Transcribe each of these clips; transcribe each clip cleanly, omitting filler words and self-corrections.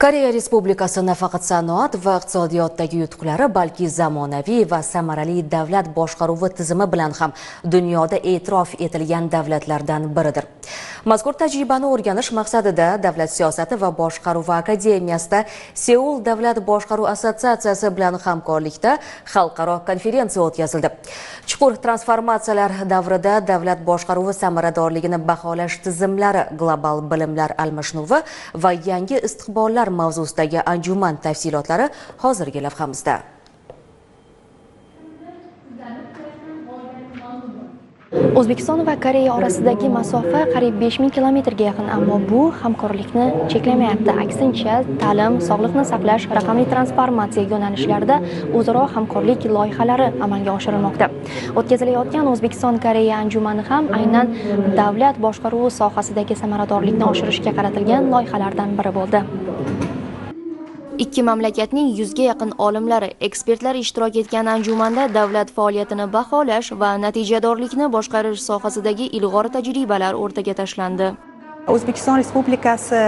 Koreya Respublikasi nafaqat sanoat va iqtisodiyotdagi yutuqlari, balki zamonaviy va samarali davlat boshqaruvi tizimi bilan ham dunyoda e'tirof etilgan davlatlardan biridir. Mazkur tajribani o'rganish maqsadida Davlat siyosati va boshqaruvi akademiyasida Seul Davlat boshqaruv assotsiatsiyasi bilan hamkorlikda xalqaro konferensiya o'tkazildi. Chuqur transformatsiyalar davrida davlat boshqaruvi samaradorligini baholash tizimlari, global bilimlar almashinuvi va yangi istiqbollar mavzusidagi anjuman tafsilotlari hozirgi lavhamizda. O'zbekiston va Koreya orasidagi masofa qariyb 5000 kilometrga yaqin, ammo bu hamkorlikni cheklamayapti. Aksincha, ta'lim, sog'liqni saqlash, raqamli transformatsiya yo'nalishlarida o'zaro hamkorlik loyihalari amalga oshirilmoqda. O'tkazilayotgan O'zbekiston-Koreya anjumani ham aynan davlat boshqaruvi sohasidagi samaradorlikni oshirishga qaratilgan loyihalardan biri bo'ldi. Ikki mamlakatning 100 ga yaqin olimlari, ekspertlar ishtirok etgan anjumanda davlat faoliyatini baholash va natijadorlikni boshqarish sohasidagi ilg'or tajribalar o'rtaga tashlandi. O'zbekiston Respublikasi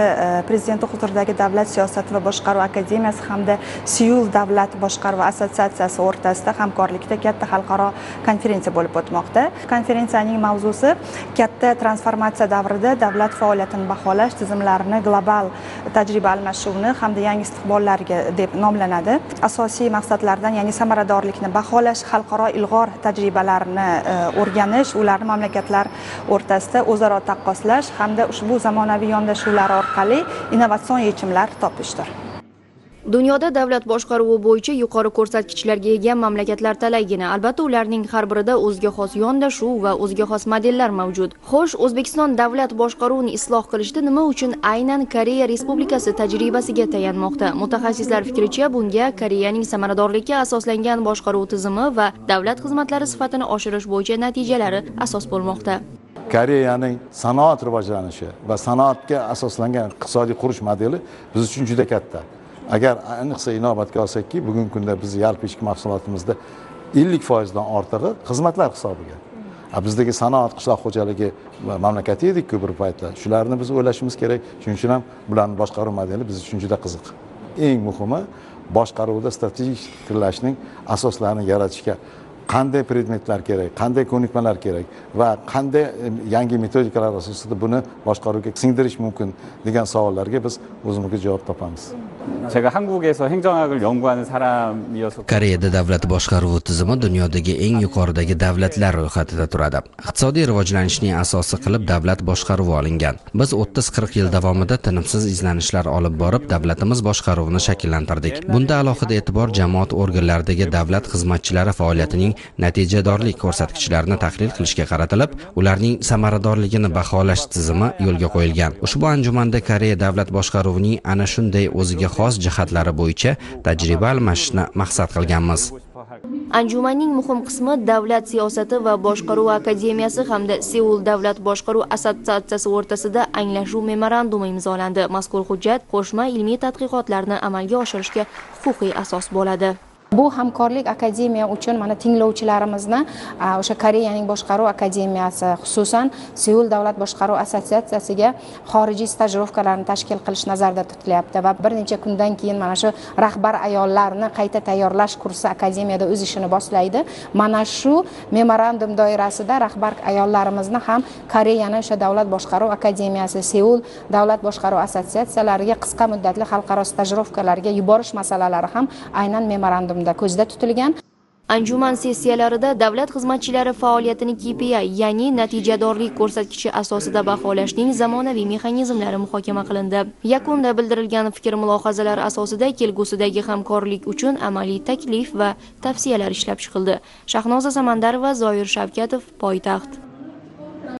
Prezidenti huzuridagi Davlat siyosati va boshqaruv akademiyasi hamda Seul Davlat boshqaruv assotsiatsiyasi o'rtasida hamkorlikda katta xalqaro konferensiya bo'lib o'tmoqda. Konferensiyaning mavzusi katta transformatsiya davrida davlat faoliyatini baholash tizimlarini global tajriba almashuvni hamda yangi istiqbollarga deb nomlanadi. Asosiy maqsadlardan, ya'ni samaradorlikni baholash, xalqaro ilg'or tajribalarni o'rganish, ularni mamlakatlar o'rtasida o'zaro taqqoslash hamda ushbu zamonaviy yondashuvlar orqali innovatsion yechimlar topishdir. Dunyoda davlat boshqaruvi bo'yicha yuqori ko'rsatkichlarga ega mamlakatlar talaygina. Albatta, ularning har birida o'ziga xos yondashuv va o'ziga xos modellar mavjud. Xo'sh, O'zbekiston davlat boshqaruvini isloh qilishda nima uchun aynan Koreya Respublikasi tajribasiga tayanmoqda? Mutaxassislar fikricha, bunga Koreyaning samaradorlikka asoslangan boshqaruv tizimi va davlat xizmatlari sifatini oshirish bo'yicha natijalari asos bo'lmoqda. Koreyaning sanoat rivojlanishi va sanoatga asoslangan iqtisodiy qurish modeli biz uchun juda katta. Agar ayniqsa inobatga olsakki, bugungi kunda biz yalpi ichki mahsulotimizda 50% dan ortig'i xizmatlar hisobiga. Bizdagi sanoat qishloq xo'jaligi mamlakati edik-ku bir paytlar. Shularni biz o'ylashimiz kerak. Shuning uchun ham bularning boshqaruv modeli biz uchun juda qiziq. Eng muhimi boshqaruvda strategik fikrlashning asoslarini yaratishga qanday predmetlar kerak, qanday ko'nikmalar kerak va qanday yangi metodikalar asosida buni boshqaruvga singdirish mumkin degan savollarga biz o'zimizga javob topamiz. 제가 한국에서 행정학을 연구하는 사람이어서 Koreyada davlat boshqaruvi tizimi dunyodagi eng yuqoridagi davlatlar ro'yxatida turadi. Iqtisodiy rivojlanishning asosi qilib davlat boshqaruvi olingan. Biz 30-40 yil davomida tinimsiz izlanishlar olib borib, davlatimiz boshqaruvini shakllantirdik. Bunda alohida e'tibor jamoat organlaridagi davlat xizmatchilari faoliyatining natijadorlik ko'rsatkichlarini tahlil qilishga qaratilib, ularning samaradorligini baholash tizimi yo'lga qo'yilgan. Ushbu anjumanda Koreya davlat boshqaruvining ana shunday o'ziga xos jihatlari bo'yicha tajriba almashishni maqsad qilganmiz. Anjumanning muhim qismi Davlat siyosati va boshqaruv akademiyasi hamda Seul Davlat boshqaruv assotsiatsiyasi o'rtasida anglashuv memorandumi imzolandi. Mazkur hujjat qo'shma ilmiy tadqiqotlarni amalga oshirishga huquqiy asos bo'ladi. Bu hamkorlik akademiya uchun mana tinglovchilarimizni o'sha Koreyaning boshqaruv akademiyasi, xususan Seul Davlat boshqaruv assotsiatsiyasiga xorijiy stajirovkalarni tashkil qilish nazarda tutilyapti va bir necha kundan keyin mana shu rahbar ayollarni qayta tayyorlash kursi akademiyada o'z ishini boshlaydi. Mana shu memorandum doirasida rahbar ayollarimizni ham Koreyani o'sha Davlat boshqaruv akademiyasi, Seul Davlat boshqaruv assotsiatsiyalariga qisqa muddatli xalqaro stajirovkalarga yuborish masalalari ham aynan memorandumda ko'zda tutilgan. Anjuman sessiyalarida davlat xizmatchilari faoliyatini KPI, ya'ni natijadorlik ko'rsatkichi asosida baholashning zamonaviy mexanizmlari muhokama qilindi. Yakunda bildirilgan fikr-mulohazalar asosida kelgusidagi hamkorlik uchun amaliy taklif va tavsiyalar ishlab chiqildi. Shahnoza Samandarova, Zoir Shavkatov, poytaxt.